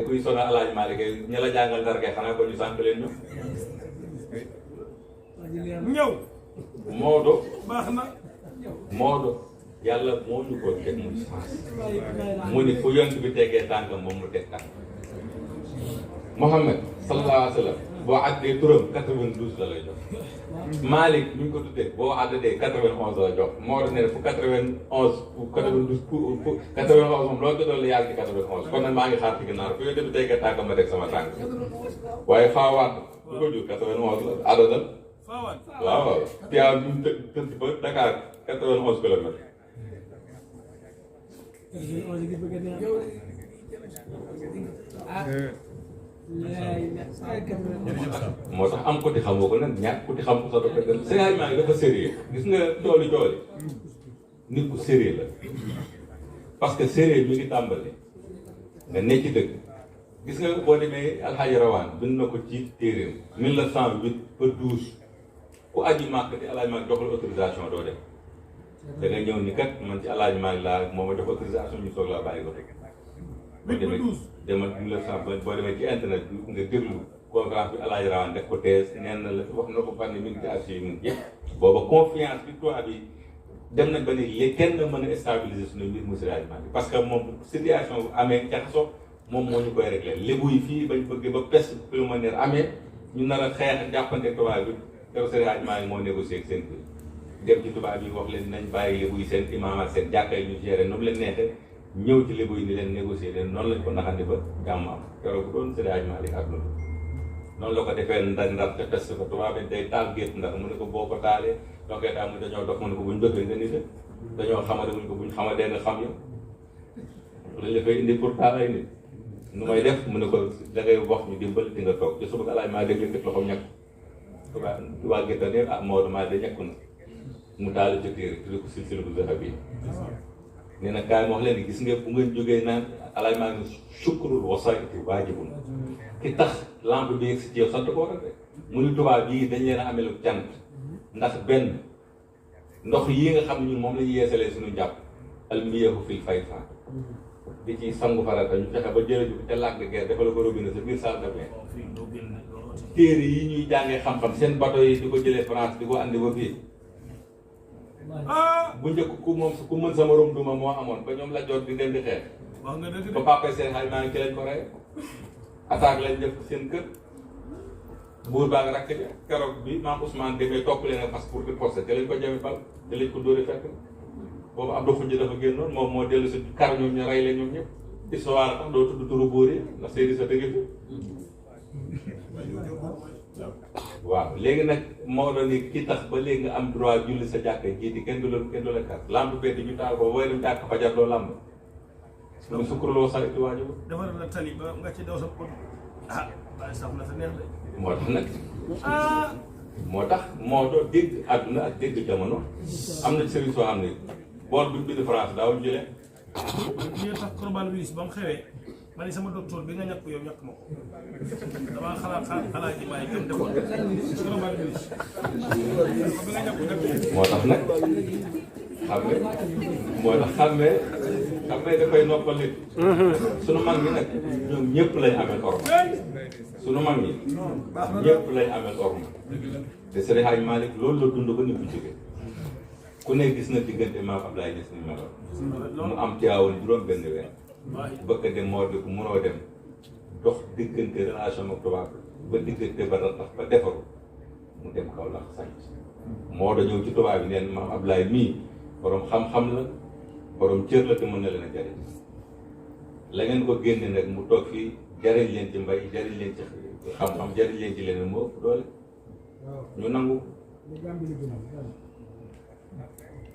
kuy sonal Alaaji Maalik ña la jàngal dara kay xanaa ko ñu sant leen ñëw Maodo baax na Maodo yàlla moo ñu ko teg muy sens mu ni fu yont bi tegee tànk moom mu teg tànk Muhammad sallallahu alayhi wa sallam boo àddee turam 92 la lay jox Malick ñu ngi ko tuddee boo àddee 91 la jox Maodo ne fu 91 fu 92 fu 91 moom loolu doon la yàgg ci 91 kon nag maa ngi xaar ci ginnaaw fu yont bi tegee tànk ma teg sama tànk waaye faawaat du ko jur 91 la adadal waaw waaw Thiaw bi mu tënk ba Dakar 91 kilomètres. moo tax am côté xamoo ko nag ñàkk côté xam ko sax dafa gën séenagement yi dafa sérieux gis nga tooli nit ku sérieux la parce que sérieux mi ngi tàmbali nga ne ci dëgg gis nga boo demee Alxaaji Rawaan bind na ko ci téeréem 1908 ba 12 ku aji màkk te Alaaji Maalik jox la autorisation doo dem da nga ñëw ni kat man ci Alaaji Maalik laa moo ma jox autorisation ñu soog laa bàyyi ko teg boo demee demal 1900 boo demee ci internet bi nga déglu conférence bi Alaaji Rawaan def ko tees neen na la wax na ko fànn mi ngi ci archive yi yëpp booba confiance bi toi bi dem nañ ba ni léegi kenn mën a stabiliser suñu mbir mu Alaaji Maalik parce que moom situation bu amee jaxasoo moom moo ñu koy réglé lébu yi fii bañ bëgg ba peste pulmonaire amee ñu nar a xeex jàppante tubaab bi tew Alaaji Maalik moo négocié ak seen biir dem ci tubaab yi wax leen nañ bàyyi lébu yi seen imaam ak seen jàkka yi ñu géré nu mu leen neexee ñëw ci lébu yi ni leen négocier leen noonu lañ ko naxandi ba jàmm am keroog bu doon Alaaji Maalik ak loolu noonu la ko defee ndar te peste ko tubaab bi day taal gétt ndax mu ne ko boo ko taalee doo koy taal mu dañoo dox mu ne ko buñ dofee nga nit dañoo xamade muñ ko buñ xamadee nga xam yow lañ la fay indi pour taal ay nit nu may def mu ne ko da ngay wax ñu dimbali di nga toog ci suba Alaaji Maalik dégg loxoom ñàkk tubaab gétt ne ah Maodo maa de ñàkku na mu taal ci téere tudde ko silsilatu zahabiyya nee na kaay ma wax leen gis nga bu ngeen jógee naan Alaaji Maalik shukrul wasaa'iti waajibun ki tax lampe bi yegg si ci yow sant ko rek mu ni tubaab bii dañ leen a amelu cant ndax benn ndox yi nga xam ne ñun moom la ñu yeesalee suñu jàpp almiyahu fil fayfa di ci sangu farata ñu fexe ba jëlee ko ca lac de Guiers defal ko robinet sa biir salle de bain téere yi ñuy jàngee xam-xam seen bateau yi di ko jëlee France di ko andi ba fii bu njëkk ku mën sama rom duma moo amoon ba ñoom la jot di dem di xeex ba papa seen xay maa ngi ci lañ ko rey attaque lañ def seen kër buur baa nga rakk ja keroog bi maam Ousmane demee topp leen a fas pour di posté te lañ ko jame bal te lañ ko dóore fekk boobu Abdou Khoudia dafa génnoon moom moo dellu si kar ñoom ñu rey leen ñoom ñëpp histoire tax doo tudd turu buur yi ndax séeri sa dëgg fi waaw léegi nag Maodo ni ki tax ba léegi nga am droit julli sa jàkka jiiti kenn du la kar lamb bedd ñu taal ko booy dem jàkk fajar doo lamb mu sukkurloo sariti waajur defar na tali ba nga ci daw sa pot waaye sax na sa neex de moo tax nag moo tax Maodo dégg àdduna ak dégg jamono am na service soo xam ne bool bi bind France daawuñ jëlee ñu tax coronavirus ba mu xewee ma ne sama docteur bi nga ñàkk yow ñàkk ma ko damaa xalaat ji maay gën defoon coronavirus bi nga ñàkk moo tax nag xàmmee dafay noppal nit sunu mag ñi nag ñoom ñëpp lañ amee orma sunu mag ñi ñëpp lañ amee orma te Seydi Hadji Malick loolu la dund ba ni bu jóge ku ne gis na diggante maam Abdoulaye Niass ni meloon mu am Tiwaawan juróom benn weer bëgg a dem moo di ku mënoo dem dox diggante relation ak tubaab ba diggante ba tax ba defaru mu dem kaw lax sànc moo da ñëw ci tubaab bi neen maam Abdoulaye mii borom xam-xam la borom cër la te mën na leen a jariñ la ngeen ko génne nag mu toog fii jariñ leen ci mbay jariñ leen ci xam-xam jariñ leen ci leneen moo ëpp doole ñu nangu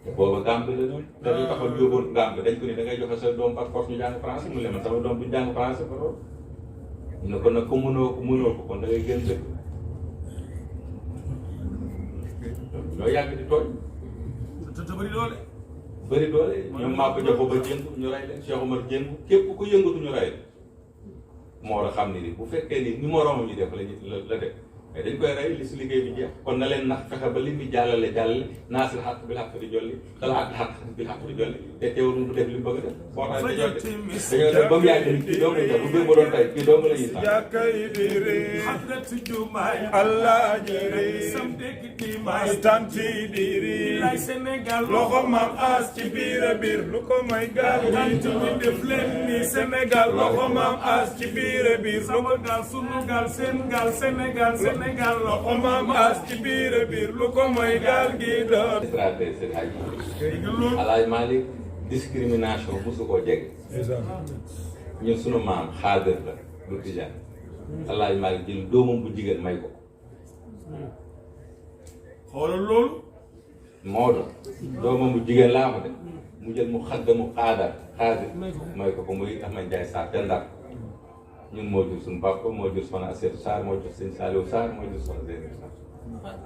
te booba Gambie la doon te ñu taxoon yóbboon Gambie dañ ko ni da ngay joxe sa doom par force ñu jàng français mu leen sama doom bu jàng français ba loolu ñu ne ko nag ku mënoo ko kon da ngay gën dëkk ñoo yàgg di tooñ te bëri doole ñoom maa ko joxo ba jëng ñu rey leen Cheikh Omar jëng képp ku yëngatu ñu rey moo la xam ne ni bu fekkee ni ni moroomam ñu def la def mais dañ koy rey li si liggéey bi jeex kon na leen nax fexe ba li muy jàllale naasir xaq bil xaq di jolli dala ak xaq bil xaq di jolli te teewul mu def li mu bëgg a def boo tax dañoo def ba mu yàgg ni kii dong la bu dee ba doon tey kii dong la ñuy sax jàkkay diri xadratu jumaay allah jiri sam dëkk di may tanti diri lay Sénégal loxo maam as ci biir a biir lu ko may gaal tanti bi def leen ni Sénégal loxo maam as ci biir a biir sama gaal sunu gaal seen gaal Sénégal Sénégal loxo maam as ci biir a biir lu ko may gaal gi doon stratégie Alaaji Malick discrimination mosu koo jege ñun sunu maam xaadir la du tijaan Alaaji Malick jël doomam bu jigéen may ko xoolal loolu Maodo doomam bu jigéen laa ko de mu jël mu xaddamu xaadir may ko muy Ahmed Ndiaye Sarr te Ndar ñun moo jur suñu papa moo jur soxna Aseetu Sarr moo jur sëñ Saliou Sarr moo jur soxna Zeynab Sarr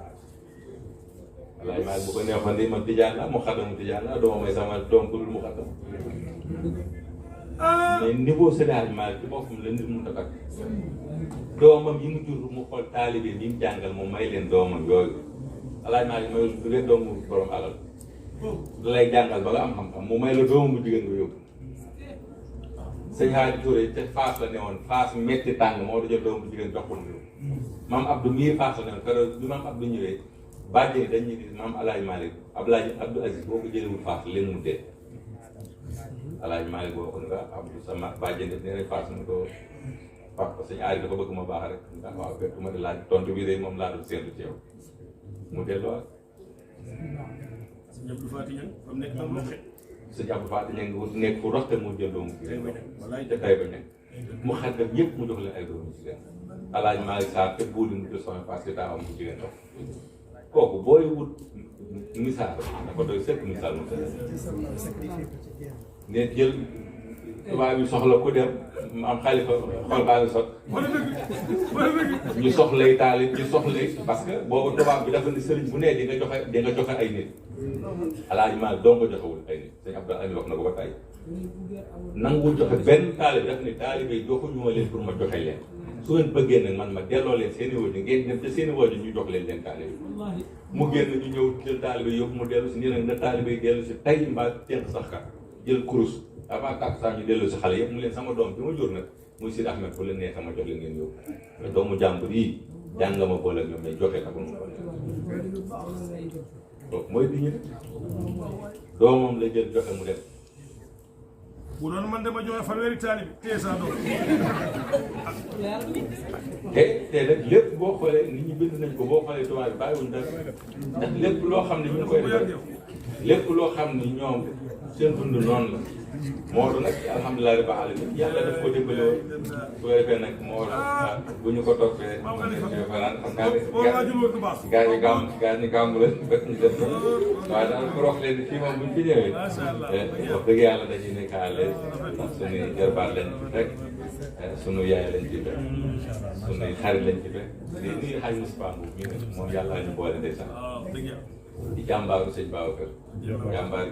Alaaji Malick bu ko neexoon di man tijaan la mu xaddamu tijaan la dooma may sama doom ku dul mu xaddam mais niveau Seydi Hadji Malick ci boppam la nit mun a takk doomam yi mu jur mu xool taalibe yi mu jàngal mu may leen doomam yooyu Alaaji Malick mayul du leen doomu borom alal du lay jàngal ba nga am xam-xam mu may la doomu bu jigéen nga yóbbu sëñ Haadi Touré te Fass la ne woon Fass metti tàng moo da jël doomu bu jigéen jox ko mu yóbbu maam Abdou mii Fass la ne woon keroog bi maam Abdou ñëwee bàjjee dañuy gis maam Alaaji Malick Abdou Aziz boo ko jëlewul Fass leen mu dee Alaaji Malick boo ko nga Abdou sama bàjjee def ne Fass mu ko papa sëñ Aadi dafa bëgg ma baax rek ndax waaw bettu ma di laaj tontu bi de moom laa doon séntu ci yow mu delluwaat sëñ Abdou Fati Niang comme nekk tam loxe sëñ Abdou Fati Niang nekk fu roxte mu jël doomu jigéen te tay ba ñang mu xaddam yëpp mu jox leen ay doomu jigéen Alaaji Malick Sarr te buuli mu jël soxna Fass taawam bu jigéen dox kooku booy wut misaal dafa doy sëkk misaal mu ne jël tubaab yi soxla ku dem am xalifa xol baa ngi sot ñu soxlay taalib ñu soxlay parce que boobu tubaab bi dafa ni sëriñ bu ne di nga joxe ay nit Alaaji Malick doo nga joxewul ay nit sëñ Abdou Aziz wax na ko ba tey nangu joxe benn taalib daf ne taalibe yi joxuñu ma leen pour ma joxe leen su ngeen bëggee nag man ma delloo leen seen i wajur ngeen dem te seen i wajur ñu jox leen taalibe mu génn ñu ñëw jël taalibe yóbbu mu dellu si nii nag na taalibe yi dellu si tey mbaa tenk sax ka jël kurus avant kàq saa ñu dellu si xale yëpp mu leen sama doom bi ma jur nag muy Sidi Ahmed bu leen nee sama jox leen ngeen yóbbu mais doomu jàmbur yi jàng nga ma boole ak ñoom mais joxe na ko mu boole donc mooy bi ñu doomam la jël joxe mu dem bu doon man dama joxe fanweeri taalibe téye saa doom te nag lépp boo xoolee nit ñi bind nañ ko boo xoolee tubaab bi bàyyiwuñ dara ndax lépp loo xam ne ñu ngi koy def lépp loo xam ne ñoom seen dund noonu la moo doon nag alhamdulilah rabbil alamin yàlla daf ko dimbale woon su ko defee nag moo bu ñu ko toppee fanaan xam naa ne gaa ñi gàmmu la fekk ñu def ko waaye daal ko rox leen fii moom buñ fi ñëwee wax dëgg yàlla dañuy nekk à l'aise ndax suñuy jarbaat lañ ci fekk sunu yaay lañ ci fekk sunuy xarit lañ ci fekk lii nii xaj Moustapha Mbow mi moom yàlla ñu boole ndeysaan di jàmbaaru sëñ Babacar jàmbaar